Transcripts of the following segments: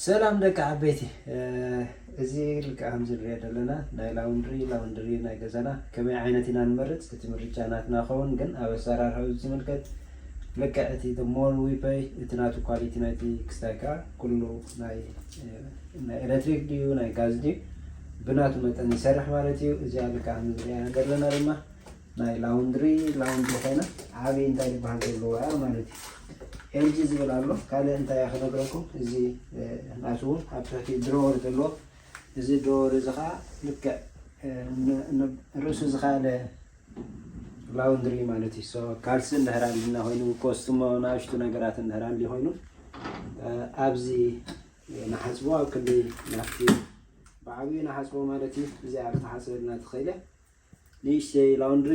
ሰላም ደቂ ዓበይቲ፣ እዚ ልክዕ ከምዚ ንሪኦ ዘለና ናይ ላውንድሪ ላውንድሪ ናይ ገዛና ከመይ ዓይነት ኢና ንመርፅ? እቲ ምርጫ ናትና ኸውን፣ ግን ኣብ ኣሰራርሓ ዝምልከት ልክዕ እቲ the more we pay እቲ ናቱ ኳሊቲ ናይቲ ክስታይ ከዓ ኩሉ ናይ ኤሌክትሪክ ድዩ ናይ ጋዝ ድዩ ብናቱ መጠን ይሰርሕ ማለት እዩ። እዚኣ ልክዕ ከምዚ ንሪኣ ዘለና ድማ ናይ ላውንድሪ ላውንድሪ ኮይና ዓብዪ እንታይ ዝበሃል ዘለዎ እያ ማለት እዩ። ኤልጂ ዝብል ኣሎ። ካልእ እንታይ እያ ክነግረኩም? እዚ ናቱ እውን ኣብ ትሕቲ ድሮወር ዘለዎ፣ እዚ ድሮወር እዚ ከዓ ልክዕ ርእሱ ዝካለ ላውንድሪ ማለት እዩ። ካልሲ እንድሕር ኣልና ኮይኑ ኮስትሞ ንኣሽቱ ነገራት እንድሕር ኣሊ ኮይኑ ኣብዚ ንሓፅቦ ኣብ ክንዲ ናፍቲ ብዓብዩ ንሓፅቦ ማለት እዩ። እዚኣ ክትሓፅበልና ትኽእል እያ። ንእሽተይ ላውንድሪ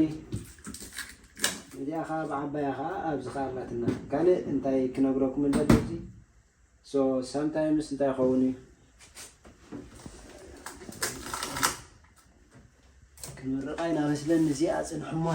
እዚኣ ከዓ ብዓባያ ከዓ ኣብዚ ከዓ ኣላትና። ካልእ እንታይ ክነግረኩም እንደሊ እዚ ሶ ሳምታይምስ እንታይ ይኸውን እዩ? ክምርቓ ኢና መስለኒ እዚኣ ፅንሕሞ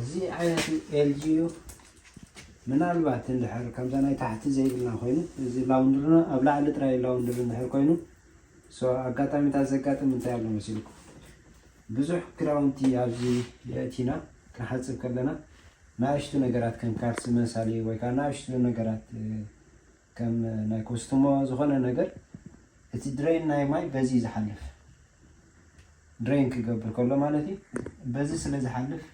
እዚ ዓይነት ኤልጂ እዩ። ምናልባት እንድሕር ከምዛ ናይ ታሕቲ ዘይብልና ኮይኑ እዚ ላውንድርና ኣብ ላዕሊ ጥራይ ላውንድሪ እንድሕር ኮይኑ ኣጋጣሚታት ዘጋጥም እንታይ ኣሎ መሲልኩም? ብዙሕ ክዳውንቲ ኣብዚ የእቲና ክንሓፅብ ከለና ንኣሽቱ ነገራት ከም ካልሲ መሳሊ ወይ ከዓ ንኣሽቱ ነገራት ከም ናይ ኮስትሞ ዝኾነ ነገር እቲ ድሬን ናይ ማይ በዚ ዝሓልፍ ድሬን ክገብር ከሎ ማለት እዩ። በዚ ስለ ዝሓልፍ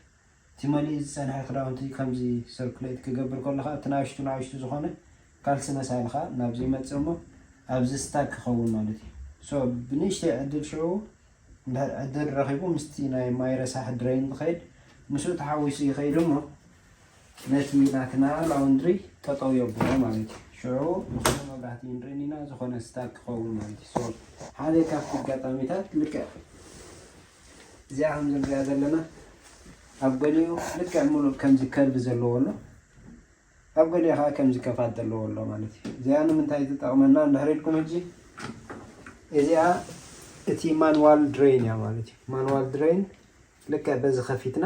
እቲ መሊኡ ዝፀንሐ ክዳውንቲ ከምዚ ሰርኩሌት ክገብር ከሎ ከዓ እቲ ንኣሽቱ ንኣሽቱ ዝኾነ ካልሲ መሳሊ ከዓ ናብዚ ይመፅእ እሞ ኣብዚ ስታክ ክኸውን ማለት እዩ። ሶ ብንእሽተይ ዕድል ሽዑ እንድሕር ዕድል ረኺቡ ምስቲ ናይ ማይ ረሳሕ ድሬን ዝኸይድ ምስኡ ተሓዊሱ ይኸይድ እሞ ነቲ ናትና ላውንድሪ ጠጠው የብሎ ማለት እዩ። ሽዑ ዝኾነ መብራህቲ ንርኢ ኢና፣ ዝኾነ ስታክ ክኸውን ማለት እዩ። ሶ ሓደ ካብቲ ኣጋጣሚታት ልክዕ እዚኣ ከምዚ ንሪኣ ዘለና ኣብ ገሊኡ ልክዕ ሙሉእ ከምዚ ከርቭ ዘለዎ ኣሎ፣ ኣብ ገሊኡ ከዓ ከምዚ ከፋት ዘለዎ ኣሎ ማለት እዩ። እዚኣ ንምንታይ ትጠቕመና እንድሕር ኢልኩም ሕጂ እዚኣ እቲ ማንዋል ድሬን እያ ማለት እዩ። ማንዋል ድሬን ልክዕ በዚ ከፊትና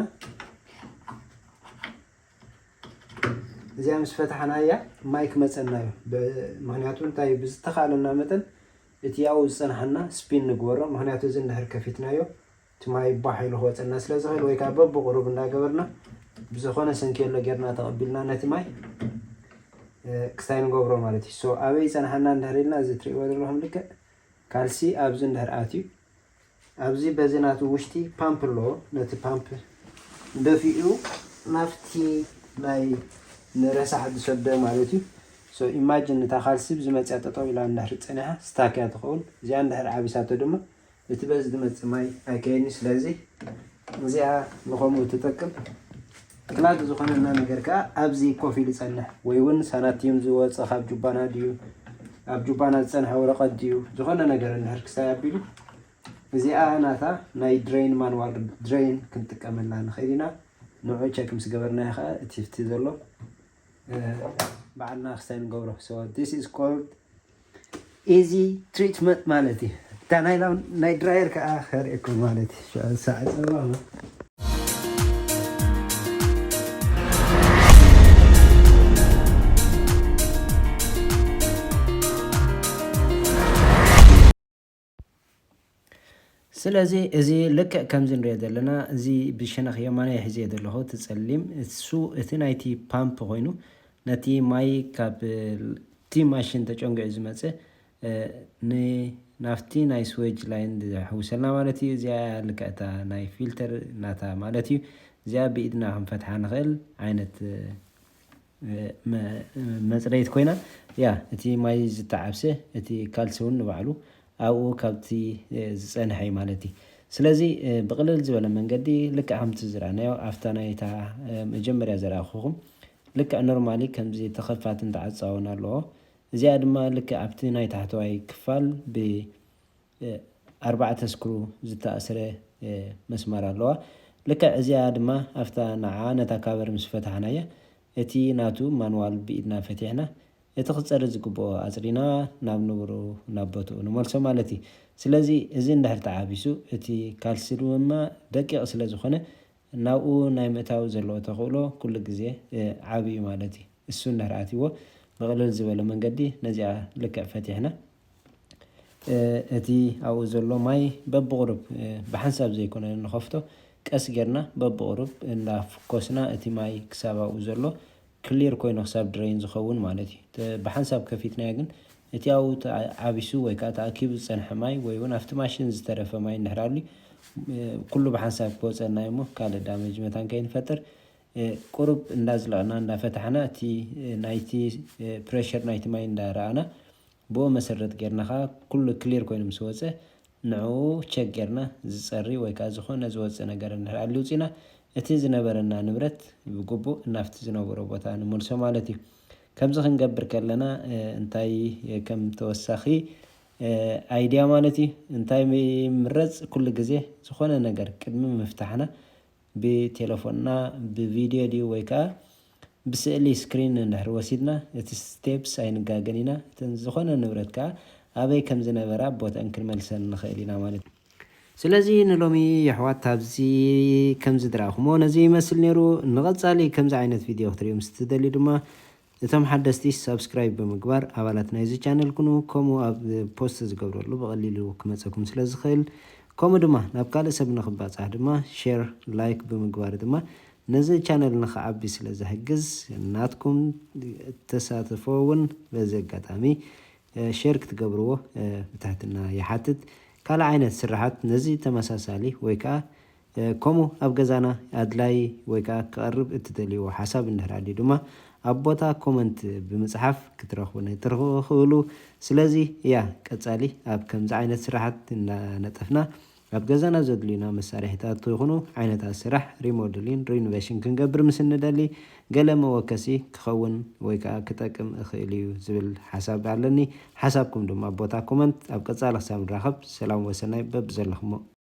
እዚኣ ምስ ፈታሕናያ ማይ ክመፀና እዩ። ብ- ምክንያቱ እንታይ ብዝተኻለና መጠን እቲ ያው ዝፀንሓና ስፒን ንግበሮ። ምክንያቱ እዚ እንድሕር ከፊትናዮ እቲ ማይ ባሕ ኢሉ ክወፀና ስለ ዝኽእል ወይ ከዓ በብቁሩብ እንዳገበርና ብዝኾነ ሰንኬሎ ጌርና ተቐቢልና ነቲ ማይ እ፣ ክስታይ ንገብሮ ማለት እዩ። ሶ ኣበይ ይፀንሓና እንድሕር ኢልና እዚ ትሪእዎ ዘለኹም ልክዕ ካልሲ ኣብዚ እንድሕር ኣትዩ ኣብዚ በዚ ናቱ ውሽጢ ፓምፕ ኣለዎ። ነቲ ፓምፕ ደፊኡ ናብቲ ናይ ንረሳሕ ዝሰደ ማለት እዩ። ሶ ኢማጅን እታ ካልሲ ብዝመፅያ ጠጠው ኢላ እንድሕር ፀኒሓ ስታክ እያ ትኸውን። እዚኣ እንድሕር ዓቢሳቶ ድማ እቲ በዚ ዝመፅእ ማይ ኣይከይድን። ስለዚ እዚኣ ንኸምኡ ትጠቅም። ክላግ ዝኾነና ነገር ከዓ ኣብዚ ኮፍ ኢሉ ይፀንሕ ወይ እውን ሳናቲዩም ዝወፀ ካብ ጁባና ድዩ ኣብ ጁባና ዝፀንሐ ወረቐት ድዩ ዝኾነ ነገር እንድሕር ክስታይ ኣቢሉ እዚኣ ናታ ናይ ድሬን ማንዋል ድሬን ክንጥቀመላ ንኽእል ኢና። ንዑ ቸክ ምስ ገበርናዮ ከዓ እቲ ፍቲ ዘሎ ባዕልና ክስታይ ንገብሮ። So this is called easy treatment ማለት እዩ። እታ ናይ ላውን ናይ ድራየር ከዓ ከርእየኩም ማለት እዩ። ሳዕ ፀባ ስለዚ እዚ ልክዕ ከምዚ ንሪኦ ዘለና እዚ ብሸነኽ የማናይ ሒዘ ዘለኹ እቲ ፀሊም እሱ እቲ ናይቲ ፓምፕ ኮይኑ ነቲ ማይ ካብ እቲ ማሽን ተጨንጊዑ ዝመፀ ናፍቲ ናይ ስዌጅ ላይን ዘሕውሰልና ማለት እዩ። እዚኣ ልክዕታ ናይ ፊልተር ናታ ማለት እዩ። እዚኣ ብኢድና ክንፈትሓ ንኽእል ዓይነት መፅረይት ኮይና ያ እቲ ማይ ዝተዓብሰ እቲ ካልሲ እውን ንባዕሉ ኣብኡ ካብቲ ዝፀንሐ እዩ ማለት እዩ። ስለዚ ብቕልል ዝበለ መንገዲ ልክዕ ከምቲ ዝረኣናዮ ኣብታ ናይታ መጀመርያ ዘረኣኹኹም ልክዕ ኖርማሊ ከምዚ ተኸፋትን ተዓፃውን ኣለዎ። እዚኣ ድማ ልክዕ ኣብቲ ናይ ታሕተዋይ ክፋል ብ ኣርባዕተ ስክሩ ዝተኣስረ መስመር ኣለዋ። ልክዕ እዚኣ ድማ ኣብታ ንዓ ነታ ካቨር ምስ ፈታሕናያ እቲ ናቱ ማንዋል ብኢድና ፈቲሕና እቲ ክፀሪ ዝግብኦ ኣፅሪና ናብ ንብሩ ናብ ቦትኡ ንመልሶ ማለት እዩ። ስለዚ እዚ እንድሕር ተዓቢሱ እቲ ካልሲ ድማ ደቂቕ ስለ ዝኾነ ናብኡ ናይ ምእታው ዘለዎ ተኽእሎ ኩሉ ግዜ ዓብዩ ማለት እዩ። እሱ እንድሕር ኣትይዎ ብቕልል ዝበለ መንገዲ ነዚኣ ልክዕ ፈቲሕና እቲ ኣብኡ ዘሎ ማይ በብቕሩብ ብሓንሳብ ዘይኮነ ንኸፍቶ ቀስ ጌርና በብቕሩብ እንዳፍኮስና እቲ ማይ ክሳብ ኣብኡ ዘሎ ክሊር ኮይኑ ክሳብ ድረይን ዝኸውን ማለት እዩ። ብሓንሳብ ከፊትናዮ ግን እቲ ኣብኡ ዓቢሱ ወይ ከዓ ተኣኪቡ ዝፀንሐ ማይ ወይ እውን ኣብቲ ማሽን ዝተረፈ ማይ እንድሕር ኣሉ ኩሉ ብሓንሳብ ክወፀና እሞ ካልእ ዳመጅ መታን ከይንፈጥር ቁሩብ እንዳዝለቕና እንዳፈታሕና እቲ ናይቲ ፕሬሸር ናይቲ ማይ እንዳረኣና ብኡ መሰረት ጌርና ከዓ ኩሉ ክሊር ኮይኑ ምስ ወፀ ንዕኡ ቸክ ጌርና ዝፀሪ ወይ ከዓ ዝኾነ ዝወፀ ነገር እንድሕር ኣልዩ ውፂና እቲ ዝነበረና ንብረት ብግቡእ እናፍቲ ዝነበሮ ቦታ ንምልሶ ማለት እዩ። ከምዚ ክንገብር ከለና እንታይ ከም ተወሳኺ ኣይድያ ማለት እዩ እንታይ ምረፅ ኩሉ ግዜ ዝኾነ ነገር ቅድሚ ምፍታሕና ብቴሌፎንና ብቪድዮ ድዩ ወይ ከዓ ብስእሊ ስክሪን እንድሕር ወሲድና እቲ ስቴፕስ ኣይንጋገን ኢና እተን ዝኾነ ንብረት ከዓ ኣበይ ከም ዝነበራ ቦተን ክንመልሰን ንኽእል ኢና ማለት እዩ። ስለዚ ንሎሚ የሕዋት ኣብዚ ከምዚ ድረኣኹሞ ነዚ ይመስል ነይሩ። ንቐጻሊ ከምዚ ዓይነት ቪድዮ ክትሪኡ ምስ ትደልዩ ድማ እቶም ሓደስቲ ሳብስክራይብ ብምግባር ኣባላት ናይዚ ቻነል ኩኑ። ከምኡ ኣብ ፖስት ዝገብረሉ ብቐሊሉ ክመፀኩም ስለ ዝኽእል ከምኡ ድማ ናብ ካልእ ሰብ ንኽባፃሕ ድማ ሼር ላይክ ብምግባር ድማ ነዚ ቻነል ንኽዓቢ ስለ ዝሕግዝ ናትኩም ተሳትፎ እውን በዚ ኣጋጣሚ ሼር ክትገብርዎ ብትሕትና ይሓትት። ካልእ ዓይነት ስራሓት ነዚ ተመሳሳሊ ወይ ከዓ ከምኡ ኣብ ገዛና ኣድላይ ወይ ከዓ ክቐርብ እትደልይዎ ሓሳብ እንድሕር ኣልዩ ድማ ኣብ ቦታ ኮመንት ብምፅሓፍ ክትረኽቡኒ ትኽእሉ። ስለዚ እያ ቀፃሊ ኣብ ከምዚ ዓይነት ስራሓት እናነጠፍና ኣብ ገዛና ዘድልዩና መሳርሒታት ይኹኑ ዓይነታት ስራሕ ሪሞደሊን ሪኖቬሽን ክንገብር ምስ እንደሊ ገለ መወከሲ ክኸውን ወይ ከዓ ክጠቅም እኽእል እዩ ዝብል ሓሳብ ኣለኒ። ሓሳብኩም ድማ ኣብ ቦታ ኮመንት ኣብ ቀፃሊ ክሳብ ንራኸብ ሰላም ወሰናይ በብዘለኹሞ